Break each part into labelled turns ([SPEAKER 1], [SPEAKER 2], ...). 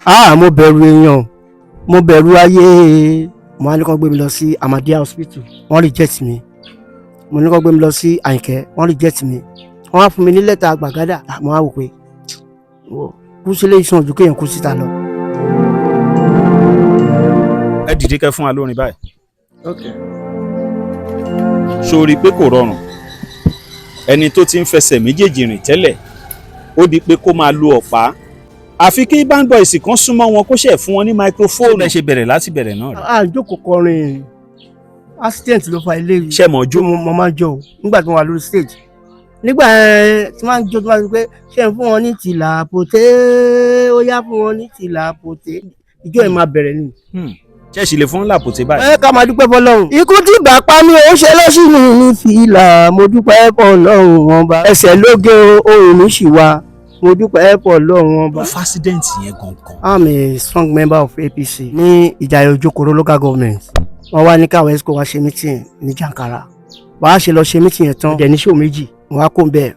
[SPEAKER 1] Ah, mo bẹ̀rù èèyàn, mo bẹ̀rù ayé. Mo wá ní kó gbé mi lọ sí Ahmadiyya Hospital, wọ́n reject mi. Mo ní kó gbé mi lọ sí Àyìnkẹ́, wọ́n reject mi. Wọ́n wá fún mi ní lẹ́tà gbàgádà. Mo wá wò pé kú sílé ìsàn ojú kéèyàn kú síta lọ.
[SPEAKER 2] Ẹ dìde kẹ́ fún wa lórin báyìí.
[SPEAKER 1] Okay.
[SPEAKER 2] Sórí pé kò rọrùn, ẹni tó ti ń fẹsẹ̀ méjèèjì rìn tẹ́lẹ̀, ó di pé kó máa lo ọ̀pá, àfi kí band boys kan súnmọ́ wọn kó ṣe fún wọn ní microphone. Bẹ́ẹ̀ ṣe bẹ̀rẹ̀ láti bẹ̀rẹ̀ náà rẹ̀.
[SPEAKER 1] A jókòó kọrin, accident ló fa ilé yìí.
[SPEAKER 2] Ṣé mọ̀ jó?
[SPEAKER 1] Mo máa ń jó o nígbà tí mo wà lórí stage. Nígbà yẹn tí máa ń jó, tí máa ń pé ṣé ń fún wọn ní tìlà pòté, ó yá, fún wọn ní tìlà pòté, ìjọ yẹn máa bẹ̀rẹ̀ ni.
[SPEAKER 2] Ṣé ṣì lè fún làpòtè báyìí?
[SPEAKER 1] Ẹ ká máa dúpẹ́ fọlọ́run. Ikú tí bá pa mí, ó ṣe lọ́sìn mi ní fìlà. Mo dúpẹ́ fọlọ́run wọn bá ẹsẹ̀ lóge o, ohùn mi sì wá. Mo dúpẹ́ fọlọ́run wọn bá.
[SPEAKER 2] Ó fa accident yẹn gangan.
[SPEAKER 1] I'm a strong member of APC ní Ìjàyè Òjòkòrò Local Government. Wọ́n wá ní káwọn exco wá ṣe meeting ní Jankara. Wàá ṣe lọ ṣe meeting yẹn tán, dẹ̀ ní show méjì. Mo wá kó bẹ́ẹ̀,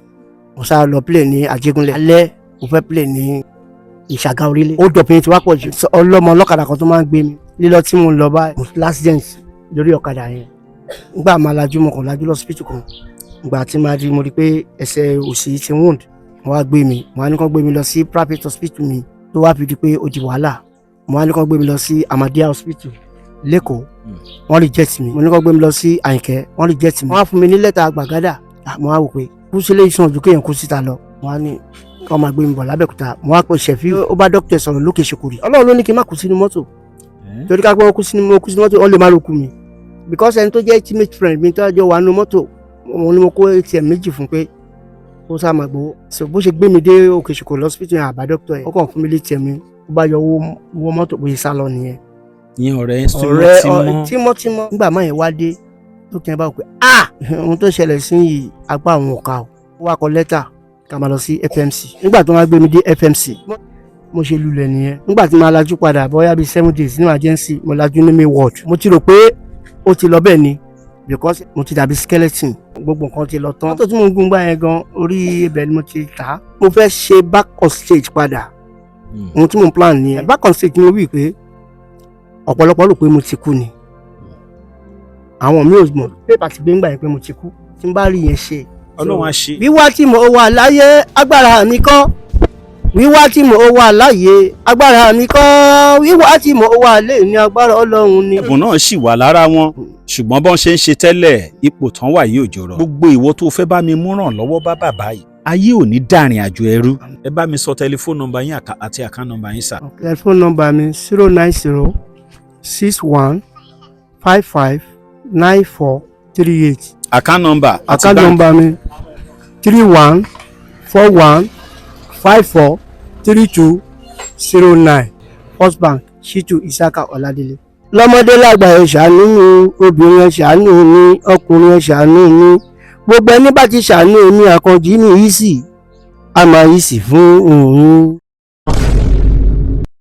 [SPEAKER 1] mo sá lọ play ní Àjẹgúnlẹ̀. Alẹ́, mo fẹ́ play ní Ìṣàgà Orílẹ̀. Ó dọ̀pin tí wá pọ̀ jù. Ọlọ́mọ ọlọ́kadà kan tó máa ń gbé mi lílọ tí mo ń lọ báyìí, mo l'accident lórí ọ̀kadà yẹn. Nígbà máa lajú, mo kàn lajú lọ́sibítù kan. Ìgbà tí máa di, mo rí pé ẹsẹ̀ òsì ti wound. Wọ́n wá gbé mi, mo wá ní kán gbé mi lọ sí private hospital mi, tó wá fi di pé ó di wàhálà. Mo wá ní kán gbé mi lọ sí Ahmadiyya Hospital lẹ́kọ̀ọ́, wọ́n reject mi. Mo ní kán gbé mi lọ sí Àyìnkẹ́, wọ́n reject mi. Wọ́n wá fún mi ní lẹ́tà gbàgádà. Mo wá wò pé kú sílé ìsàn ojú kéèyàn kú síta lọ. Mo wá ní kí wọ́n máa gbé mi bọ̀ lábẹ́òkúta. Mo wá pè Ṣẹ̀fí, ó bá dókítà sọ̀rọ̀ lókè Ṣòkòrì. Ọlọ́run ló ní kí n má kú sínú mọ́tò, torí ká pé ó kú sínú mọ́tò, ó lè má roku mi, because ẹni tó jẹ́ intimate friend mi tó jọ wà nínú mọ́tò, òun ni mo kó ATM méjì fún pé kó sá máa gbowó. So bó ṣe gbé mi dé Òkè Ṣòkòrò lọ́sibítù yẹn, àbá dókítà yẹn, ó kàn fún mi létí mi, ó bá yọ owó mọ́tò, bóyá sá lọ nìyẹn.
[SPEAKER 2] Ìyẹn ọ̀rẹ́
[SPEAKER 1] Ọ̀rẹ́
[SPEAKER 2] tímọ́tímọ́.
[SPEAKER 1] Tímọ́tímọ́. Nígbà máa yẹn wá dé, tó kí n bá wò pé, ah, ohun tó ṣẹlẹ̀ sí yìí, apá àwọn ò ká o. Ó wá kọ lẹ́tà ká máa lọ sí FMC. Nígbà tó wá gbé mi dé FMC, mo ṣe lulẹ̀ nìyẹn. Nígbà tí mo lajú padà, bóyá bíi 7 days ní emergency, mo lajú ní mi ward. Mo ti rò pé ó ti lọ bẹ́ẹ̀ ni, because mo ti dàbí skeleton, gbogbo nǹkan ti lọ tán. Mọ́tò tí mo ń gún gbà yẹn gan, orí ibẹ̀ ni mo ti tà á. Mo fẹ́ ṣe back on stage padà. Ohun tí mo ń plan nìyẹn. Back on stage, mo wí pé ọ̀pọ̀lọpọ̀ rò pé mo ti kú ni. Àwọn mi ò mọ̀ pépà ti gbé ńgbà yẹn pé mo ti kú. Tí n bá rí yẹn ṣe.
[SPEAKER 2] Ọlọ́run á ṣe.
[SPEAKER 1] Wíwá tí mo wà láyé, agbára mi kọ́. Wíwá tí mo wà láyé, agbára mi kọ́. Wíwá tí mo wà lé ní, agbára Ọlọ́run ni.
[SPEAKER 2] Ẹ̀bùn náà sì wà lára wọn, ṣùgbọ́n bọ́n ṣe ń ṣe tẹ́lẹ̀, ipò tán wà yìí ò jọrọ. Gbogbo ìwọ tó fẹ́ bá mi mú ràn lọ́wọ́ bá bàbá yìí, ayé ò ní dàrin àjò ẹrú. Ẹ bá mi sọ tẹlifóònù nọ́mbà yín àti account nọ́mbà yín sà.
[SPEAKER 1] Telephone number mi, 09061559438.
[SPEAKER 2] Account number àti
[SPEAKER 1] Account
[SPEAKER 2] bank.
[SPEAKER 1] number mi, 3141543209, First Bank, Shitu Isaka Ọládélé. Lọ́mọdé lágbà, ẹ ṣàánú mi. Obìnrin, ẹ ṣàánú mi. Ọkùnrin, ẹ ṣàánú mi. Gbogbo ẹni bá ti ṣàánú mi, Àkànjí mi yìí sì a máa yìí sì fún òun.